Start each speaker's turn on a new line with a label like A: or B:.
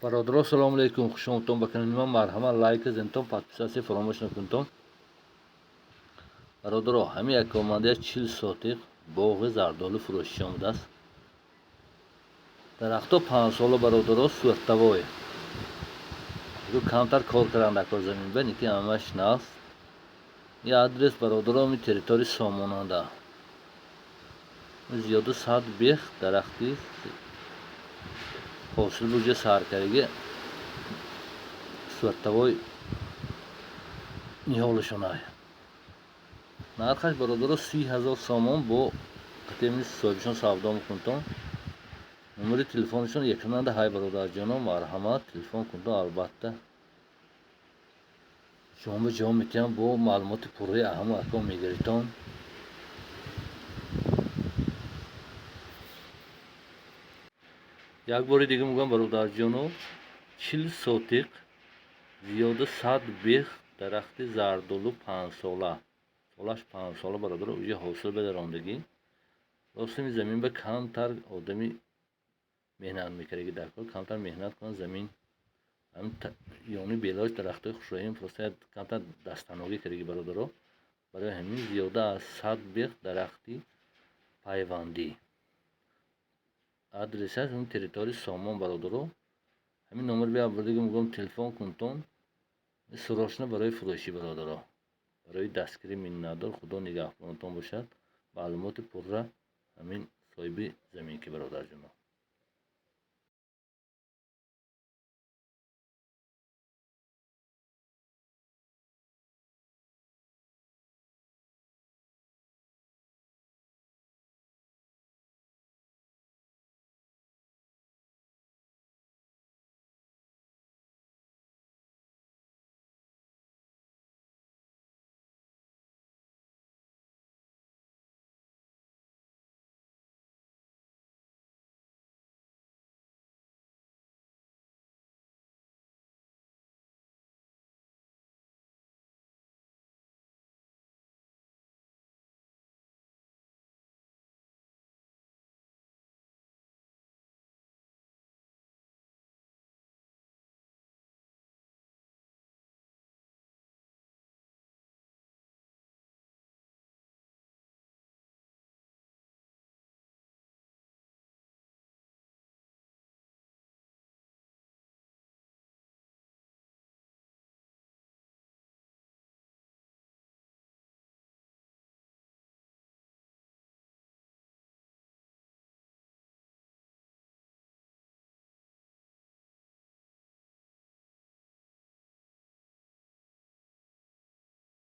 A: Бародаро, салому алейкум, хушомадтон ба канали ман. Марҳамат, лайк зентон, подписаться фаромӯш накунтон. Бародаро, ҳамин як омадия 40 сотиқ боғи зардолу фурӯшӣ омадааст. Дарахто 5 сола, бародаро, сортовой. Камтар кор кардан дар кор замин ба ники ҳамаш наст. И адрес, бародаро, ми территории Сомонанда. Зиёда 100 бех дарахти ҳосил буҷа саркариги сортовой ниҳолашонай. Нархаш, бародаро, 30 000 сомон, бо қатеми соҳибшон савдо мекунтон. Номери телефонашон экрананда ҳай, бародарҷоно, марҳамат, телефон кунтон, албатта шумо ба ҷавоб метиҳам, бо маълумоти пурраи аҳаму аҳком мегиритон. Як бори дига мегӯям, бародарҷоно, 40 сотиқ, зиёда 100 бех дарахти зардолу 5 сола, солаш 5 сола, бародаро, уҷа ҳосил бадарондагӣ. Ростими замин ба камтар одами меҳнат мекардаги дар кор, камтар меҳнат кунад замин ёни белош дарахтои хушроим, просто камтар дастаногӣ кардаги, бародаро. Барои ҳамин зиёда аз 100 бех дарахти пайвандӣ. Адресаш он территории Сомон, бародаро. Ҳамин номер биабурдиги мегӯям, телефон кунтон, срочно барои фурӯшӣ, бародаро. Барои дастгирӣ миннатдор, Худо нигаҳбонатон бошад. Маълумоти пурра ҳамин соҳиби замин ки, бародарҷоно.